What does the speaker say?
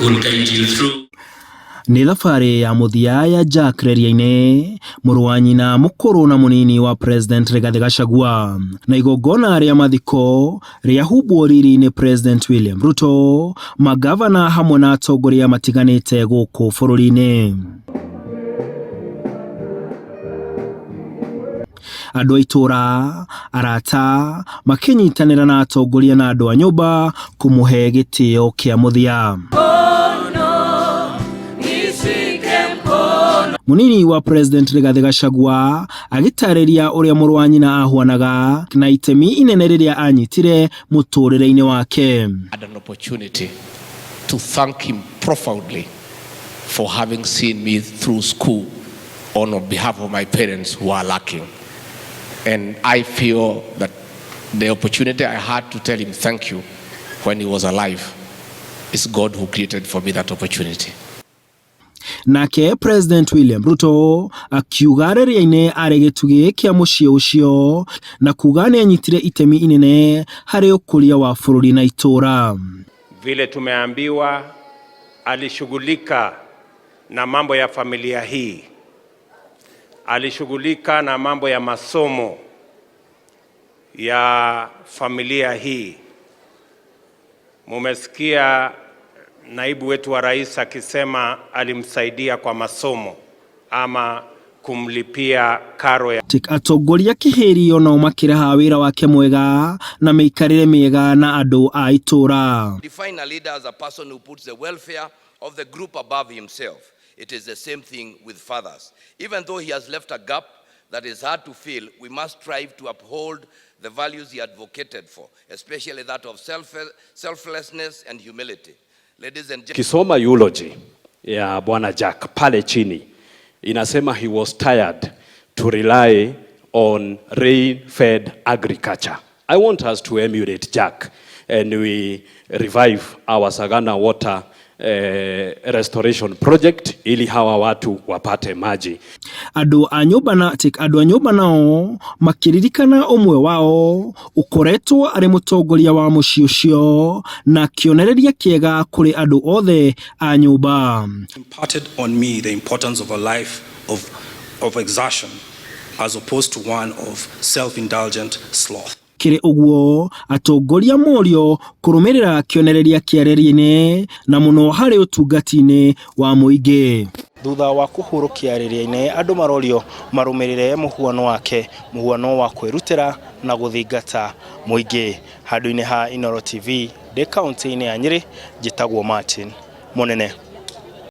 Will guide you through. Nĩ thabarĩ ya mũthia ya Jack Reriainĩ, mũrũ wa nyina mũkũrũ na mũnini wa President Rigathĩ Gachagua, na igongona rĩa mathiko rĩahumbwo riri nĩ President William Ruto, magavana hamwe na atongoria matiganĩte gũkũ bũrũri-inĩ. Andũ a itũra, arata, makĩnyitanĩra na atongoria na andũ a nyũmba kũmũhe gĩtĩo kĩa mũthia. Mũnini wa President Rigathĩ Gachagua agĩtarĩria ũrĩa mũrũ wa nyina ahuanaga na itemi inene rĩrĩa anyitire mũtũrĩre-inĩ wake. Had an opportunity to thank him profoundly for having seen me through school on behalf of my parents who are lacking. And I feel that the opportunity I had to tell him thank you when he was alive is God who created for me that opportunity. Nake President William Ruto akiuga rĩrĩa-inĩ arĩ gĩtugĩ kĩa mũciĩ ũcio na kuga nĩ anyitire itemi inene harĩ ũkũria wa bũrũri na itũra. Vile tumeambiwa alishughulika na mambo ya familia hii, alishughulika na mambo ya masomo ya familia hii. Mumesikia naibu wetu wa rais akisema alimsaidia kwa masomo ama kumlipia karo ya Atongoria kĩhĩri onao makĩraha wĩra wake mwega na mĩikarĩre mĩega na andũ a itũra. Define a leader as a person who puts the welfare of the group above himself. It is the same thing with fathers. Even though he has left a gap that is hard to fill, we must strive to uphold the values he advocated for, especially that of selflessness and humility. Ladies and gentlemen, Kisoma eulogy ya Bwana Jack pale chini inasema he was tired to rely on rain-fed agriculture. I want us to emulate Jack and we revive our Sagana water restoration project ili hawa watu wapate maji. Andũ a nyũmba na andũ a nyũmba nao makĩririkana ũmwe wao ũkoretwo arĩ mũtongoria wa mũciĩ ũcio na kĩonereria kĩega kũrĩ andũ othe a nyũmba. Imparted on me the importance of a life of exertion as opposed to one of self-indulgent sloth. Kĩrĩ ũguo atongoria morio kũrũmĩrĩra kĩonereria kĩa reri-inĩ na mũno harĩ ũtungati-inĩ wa mũingĩ. Thutha wa kũhurũkia rĩrĩa-inĩ andũ marorio marũmĩrĩre mũhuano wake, mũhuano wa kwĩrutĩra na gũthingata mũingĩ. Handũ-inĩ ha Inooro TV ndĩ kaunti-inĩ ya Nyĩrĩ, njĩtagwo Martin Mũnene.